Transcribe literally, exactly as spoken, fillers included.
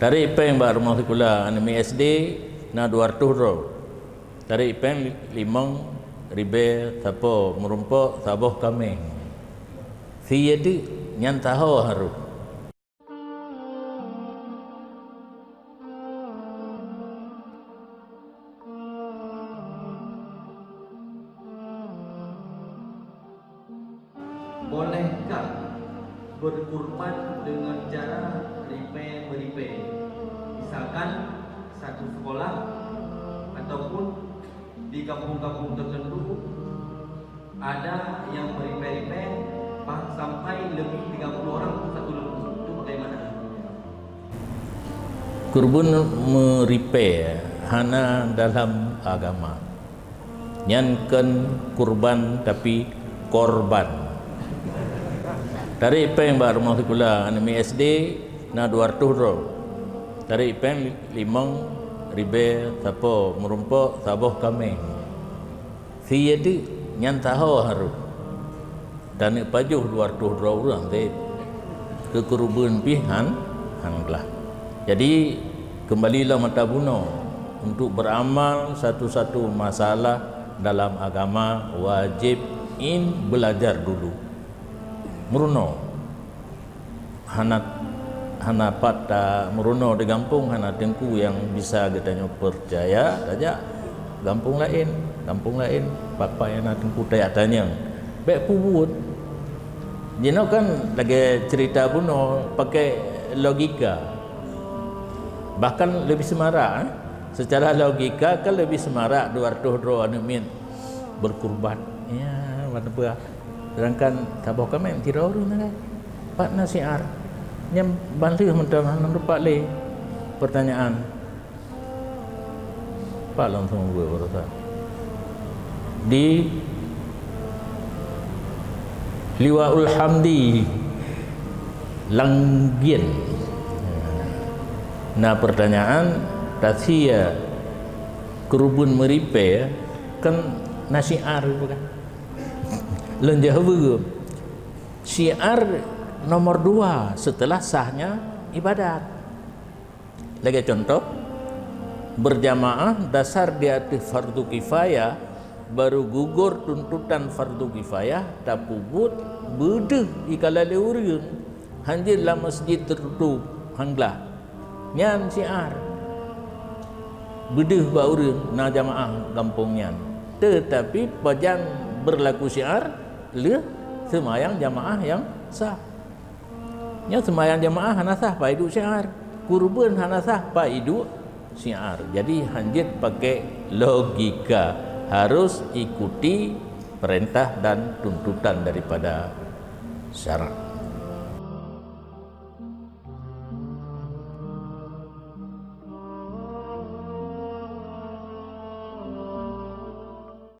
Tarék péng bak rumoh sikula aneuk miet S D na dua reutôh droe. Tarék péng limong ribèe sapo meurumpok saboh kaméng. Sie teuk nyan saho harôh. Bolehkah berkurban dengan cara ripèe-meripèe? Misalkan satu sekolah ataupun di kampung-kampung tertentu ada yang meripèe-ripèe, bah sampai lebih tiga puluh orang satu lembu. Itu bagaimana hukumnya? Kurban meuripèe hana dalam agama. Nyan kon kurban, tapi korban. Tarék péng bak rumoh sikula aneuk miet S D na dua reutôh droe. Tarék péng limong ribèe sapo meurumpok saboh kaméng. Sie teuk nyan saho harôh. Dan pajoh dua reutôh droe ureuëng teuh keu keureubeuen pih han, han glah. Jadi, keumbali lom ata bunoe, untuk beramal satu-satu masalah dalam agama wajib in belajar dulu. Meurunoe. Hana, hana pat tameurunoe di gampông, hana teungku nyang bisa geutanyoe peucaya, tajak gampông laén, gampông laén, pat-pat nyang na teungku tajak tanyong. Bék peubuet. Jinoe kan lagée cerita bunoe pakai logika. Bahkan lebih semarak, eh. Secara logika kan lebih semarak dua reutôh droe aneuk miet berkurban. Ya, mana buah. Sedangkan saboh kaméng sidroe ureuëng sagai. Pat na syiar. Nyan ban lheueh mantong hana teumpat lé. Pertanyaan. Pat langsung buet baroesa. Di Liwaul Hamdi Langgien. Na pertanyaan, tasie keureubeuen meuripèe kan na syiar bukan? Lôn jaweueb, syiar nomor dua setelah sahnya ibadat. Lagée contoh, berjamaah dasar di ateueh fardu kifayah, baru gugor tuntutan fardu kifayah, tapeubuet beudeuh ikalon lé ureuëng, hanjeuet lam masjid teututup, han glah. Nyan syiar. Beudeuh bak ureuëng na jamaah gampông nyan. Teutapi pajan berlaku syiar lheueh seumayang jamaah nyang sah. Nyoe seumayang jamaah hana sah pat iduek syiar. Keureubeuen hana sah pat iduek syiar. Jadi hanjeuet pakai logika, harus ikuti perintah dan tuntutan daripada syarak.